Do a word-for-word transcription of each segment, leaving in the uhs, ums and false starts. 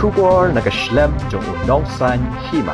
Khubor na ka shlem jong u Nongsaiñ Hima.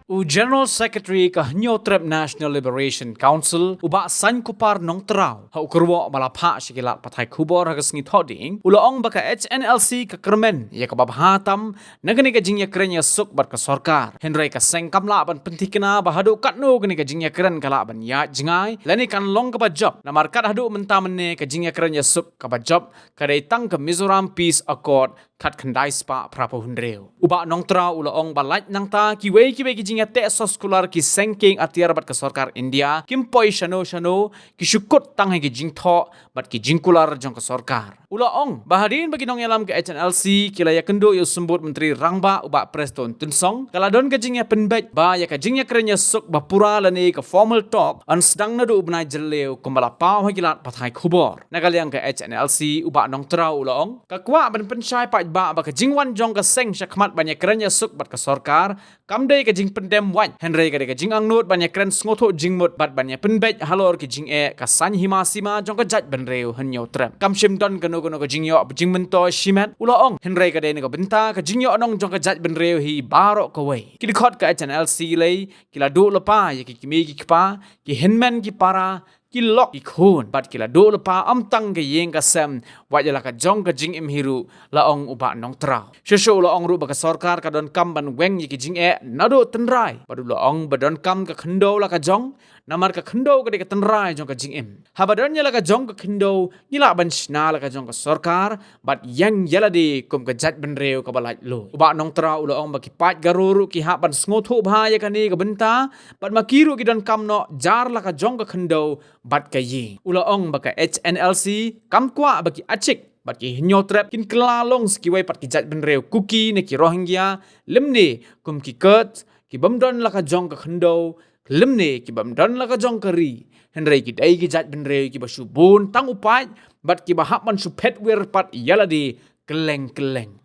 U General Secretary ka Hynñiewtrep National Liberation Council, u Bah Saiñkupar Nongtraw, ha u kyrwoh ba la phah sha ki lad pathai khubor ha ka sngi Thohdieng, u la ong ba ka H N L C ka kyrmen ïa kaba bha tam na kane ka jingïakren ïasuk bad ka sorkar. Hynrei ka seng kam lah ban pynthikna ba haduh katno kane ka jingïakren ka lah ban ïaid jngai lane kan long kaba jop, namar kat haduh mynta mynne ka jingïakren ïasuk kaba jop ka dei tang ka Mizoram Peace Accord khatkhyndai spah phraphew hynriew. U Bah Nongtraw u la ong ba lait nangta kiwei kiwei ki jingïateh soskular ki seng kieng atiar bad ka sorkar India kim poi shano shano, ki shu kut tang ha ki jingthoh bad ki jingkular jong ka sorkar. U la ong ba hadien ba ki nongïalam ka H N L C ki la ïakynduh ïa u Symbud Myntri Rangbah u Bah Prestone Tynsong, ka la don ka jingïapynbeit ba ïa ka jingïakren ïasuk ba pura lane ka formal talk yn sdang naduh u bnai Jylliew kumba la paw ha ki lad pathai khubor. Na ka liang ka H N L C, u Bah Nongtraw u la ong, ka kwah ban pynshai paidbah ba ka jingwan jong ka seng shakhmat ban ïakren ïasuk bad ka sorkar kam dei ka jingpyndem wait, hynrei ka dei ka jingangnud ban ïakren sngewthuh jingmut bad ban ïapynbeit halor ki jingeh ka saiñ hima sima jong ka jaitbynriew Hynñiewtrep. Kam shym don kano kano ka jingïoh jingmyntoi shimet, u la ong, hynrei ka dei na ka bynta ka jingïohnong jong ka jaitbynriew hi baroh kawei. Ki dkhot ka H N L C lei ki la duh lypa ïa ki kmie ki kpa, ki hynmen ki para, ki lok ki khun, bad ki la duh lypa ym tang ka ïing ka sem, wat ïa la ka jong ka jingim hi ruh, la ong u Bah Nongtraw. Shuh shuh u la ong ruh ba ka sorkar ka donkam ban weng ïa ki jingeh naduh tynrai, bad u la ong ba donkam ka khyndew la ka jong, namar ka khyndew ka dei ka tynrai jong ka jingim. Haba don ïa la ka jong ka khyndew, ngi lah ban shna la ka jong ka sorkar bad ïeng ïa lade kum ka jaitbynriew kaba laitluid. U Bah Nongtraw u la ong ba ki paid Garo ruh ki hap ban sngewthuh bha ïa kane ka bynta, bad ma ki ruh ki donkam noh jar la ka jong ka khyndew bad ka ïing. U la ong ba ka H N L C kam kwah ba ki Achik bad ki Hynñiewtrep kin kylla long sa kiwei pat ki jaitbynriew Kuki ne ki Rohingya, lymne kum ki Kurds, ki bym don la ka jong ka khyndew, lymne ki bym don la ka jong ka ri, hynrei ki dei ki jaitbynriew kiba shu bun tang u paid bad kiba hap ban shu phet wir pat ïa lade kylleng kylleng.